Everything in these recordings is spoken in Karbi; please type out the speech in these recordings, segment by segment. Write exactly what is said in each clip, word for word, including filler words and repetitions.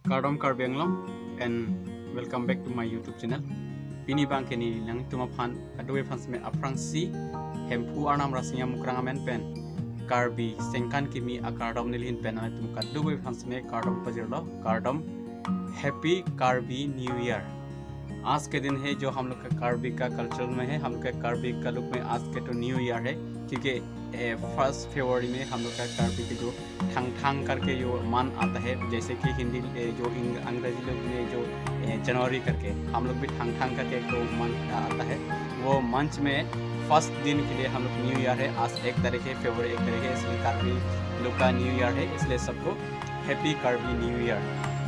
Kardom Karbi Anglong and welcome back to my YouTube channel. Pini abangke neli nangtum aphan kadokave aphan seme aphrangsi Hemphu Arnam Rasinja Mukrang amen pen Karbi Sengkan Kimi akardom nelihin pen nangtum kadokave aphan seme kardom pajirlo, kardom, Happy Karbi New Year। आज के दिन है जो हम लोग का कार्बी का कल्चर में है, हम लोग का कार्बी का लुक में आज के तो न्यू ईयर है, क्योंकि फर्स्ट फरवरी में हम लोग का कार्बी के जो ठांगठांग करके जो मंथ आता है, जैसे कि हिंदी ए, जो इंग- अंग्रेजी लोग में जो ए, जनवरी करके, हम लोग भी ठांगठांग करके एक तो मंथ आता है। वो मंथ में फर्स्ट दिन के लिए हम लोग न्यू ईयर है। आज एक तारीख है, फरवरी एक तारीख है, इसलिए कार्बी लोग का न्यू ईयर है, इसलिए सबको Happy Karbi New Year।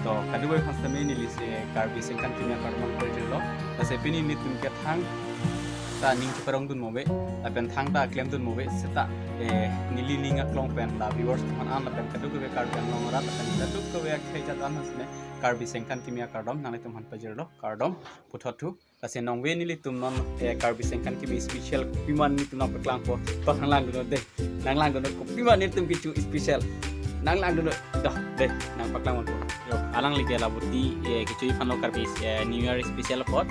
To kadokave aphan seme neli si Karbi Sengkan Kimi akardom pajirlo, lasi pini nelitum ke thangta ning cheparongdun mo ave, lapen thangta klemdun mo ave, seta eh, neli ning aklong pen la viewers atum aphan lapen kadokave Karbi Anglong arat lapen kadokave akhei ajat aphan seme Karbi Sengkan Kimi akardom nanglitum aphan pajirlo, kardom puthot thu. Lasi nonve nelitum non eh, Karbi Sengkan Kimi special kopi ma nelitum nangpaklangpo, to nanglangdunnon dei, nanglangdunnon kopi ma nelitum kecho special, nanglangdunnon, dah dei, nangpaklangpo. Yo, alangli ke la buti eh, kecho aphanlo Karbi eh, New Year special apot.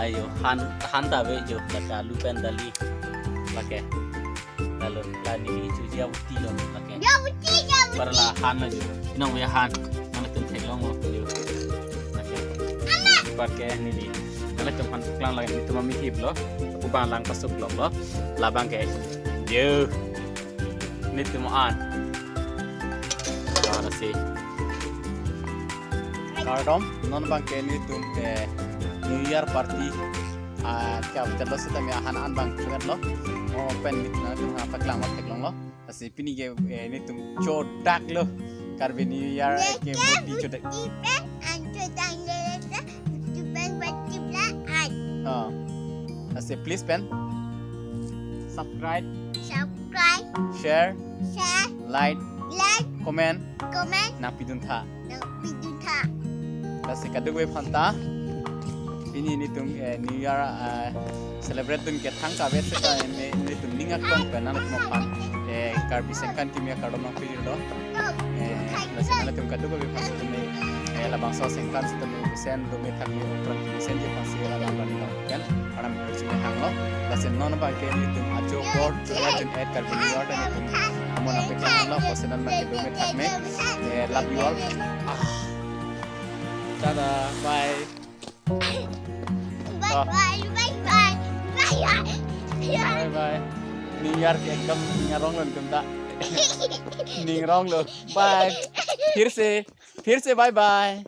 Ayo, han han ta ave jo, la alu pen dali, lake, lalu la neli choji abuti lo, lake. Ya buti, ya buti. Para la han lo jo, nonve han, nangtum theklonglo jo, lake. Para ke neli, nangtum aphan paklang lake, nelitum amei hip lo, pu abang lang pasok lo lo, labang ke, yo, nelitum an, lasi. Kardom, non abangke nelitum eh, New Year party ah, kya chalo seta me ahan an abang chungat lo. O pen nelitum nangtum ha paklang ma theklonglo. Lasi pini ke eh, nelitum chodaklo. Karbi New Year ke buti chodak. Ipe an chodak le le le, ipe buti bla an. Oh. Lasi please pen subscribe, subscribe, share, share, like, like, comment, comment, nangpidun tha, nangpidun tha. Lasi kadokave aphanta pini nelitum eh, New Year ah, celebrate dun ke thangta ave seta ne- nelitum ning aklong pen nangtum aphan eh, Karbi Sengkan Kimi akardom nangpajirlo. Eh, lasi nangtum kadokave aphan seme eh, labangso asengkan sitame mesen do me thak me upran mesen je aphansi la lang lang pen Arnam seme hanglo. Lasi non abangke nelitum ajo board, la jun et Karbi New Year ta nelitum amo nangpaklanglo, personal ma kedo me thak me. Eh, love you all. Ah. Tada, bye. Bye bye, bye bye, bye bye. Bye bye. New Year ke ekdom ning aronglo nelitum ta. Ning aronglo. Bye. फिर से, फिर से bye bye.